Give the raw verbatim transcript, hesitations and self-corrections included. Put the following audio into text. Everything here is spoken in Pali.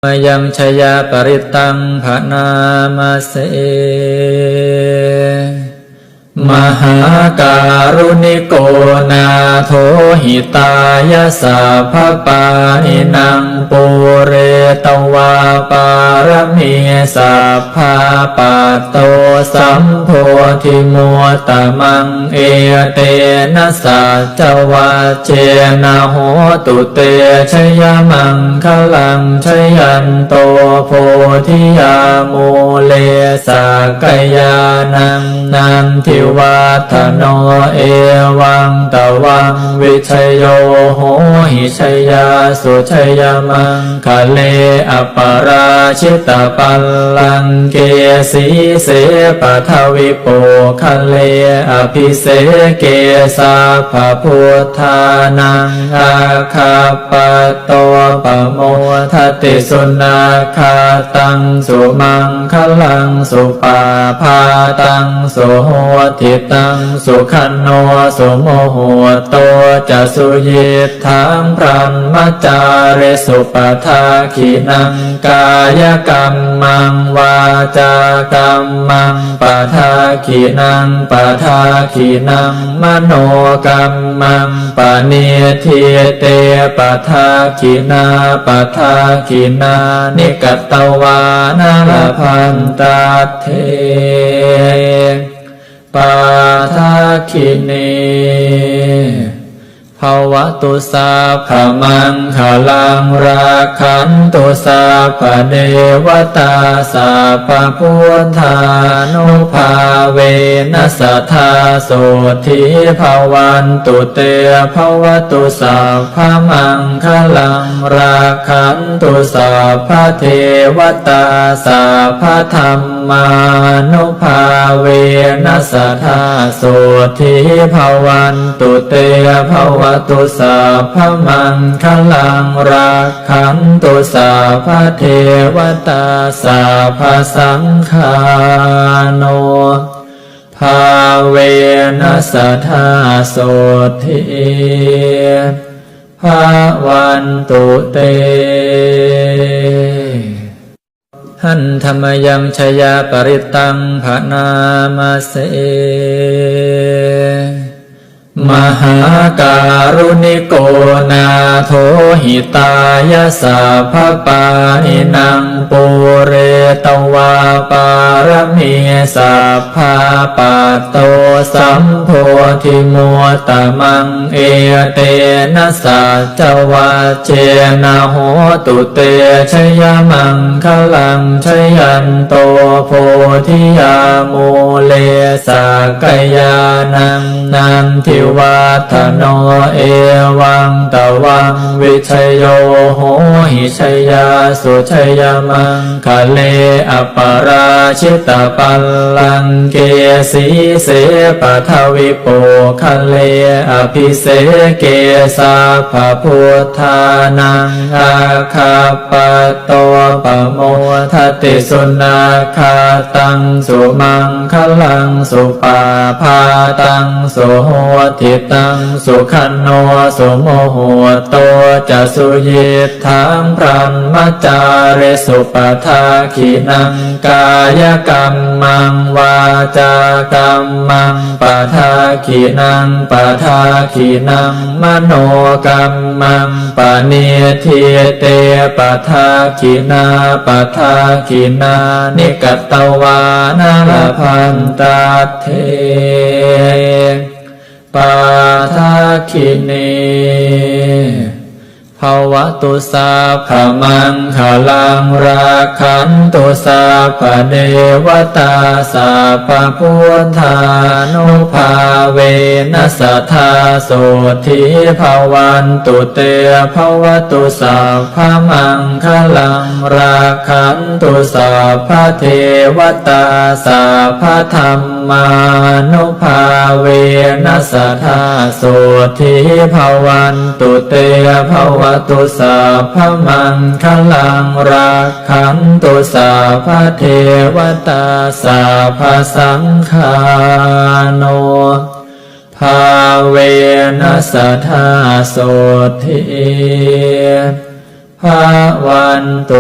mayaṃ jayaparittaṃ bhaṇāma se. Mahākāruṇiko nātho hitāya sabbapāṇinaṃ pūretvā pāramī sabbā patto sambodhimuttamaṃ etena sac cavajjena hotu te jayamaṅgalaṃ. Jayanto bodhiyā mūle sakyānaṃ nandivaḍḍhano evaṃ tvaṃ vijayo hohi jayassu jayamaṅ gale aparājitapallaṅke sīse paṭhavipokkhare abhiseke sabbabuddhānaṃ aggappatto pamodati. Sunakkhattaṃ sumaṅgalaṃ supabhātaṃ suhuṭṭhitaṃ sukhaṇo sumuhutto ca suyiṭ ṭhaṃ brahmacārisu padakkhiṇaṃ kāyakammaṃ vācākammaṃ padakkhiṇaṃ padakkhiṇaṃ manokammaṃ paṇidhī te padakkhiṇā padakkhiṇāni katvāna labhantatthe padakkhiṇe. Bhavatu sabbamaṅgalaṃ rakkhantu sabbadevatā sabbabuddhānubhāvena sadā sotthī bhavantu te. Bhavatu sabbamaṅgalaṃ rakkhantu sabbadevatā sabbadham mānubhāvena sadā sotthī bhavantu te. Bhavatu sabbamaṅgalaṃ rakkhantu sabbadevatā sabbasaṅghānubhāvena sadā sotthī bhavantu te. Handa mayaṃ jayaparittaṃ bhaṇāma se. Mahākāruṇiko nātho hitāya sabbapāṇinaṃ pūretvā pāramī sabbā patto sambodhimuttamaṃ etena sac cavajjena hotu te jayamaṅgalaṃ. Jayanto bodhiyā mūle sakyānaṃ nandivaḍḍhano evaṃ tvaṃ vijayo hohi jayassu jayamaṅ gale aparājitapallaṅke sīse paṭhavipokkhare abhiseke sabbabuddhānaṃ aggappatto pamodati. Sunakkhattaṃ sumaṅgalaṃ supabhātaṃ suhuṭṭhitaṃ sukhaṇo sumuhutto ca suyiṭ ṭhaṃ brahmacārisu padakkhiṇaṃ kāyakammaṃ vācākammaṃ padakkhiṇaṃ padakkhiṇaṃ manokammaṃ paṇidhī te padakkhiṇā padakkhiṇāni katvāna labhantatthe padakkhiṇe. Bhavatu sabbamaṅgalaṃ rakkhantu sabbadevatā sabbabuddhānubhāvena sadā sotthī bhavantu te. Bhavatu sabbamaṅgalaṃ rakkhantu sabbadevatā sabbadham mānubhāvena sadā sotthī bhavantu te. Bhavatu sabbamaṅgalaṃ rakkhantu sabbadevatā sabbasaṅghānubhāvena sadā sotthī bhavantu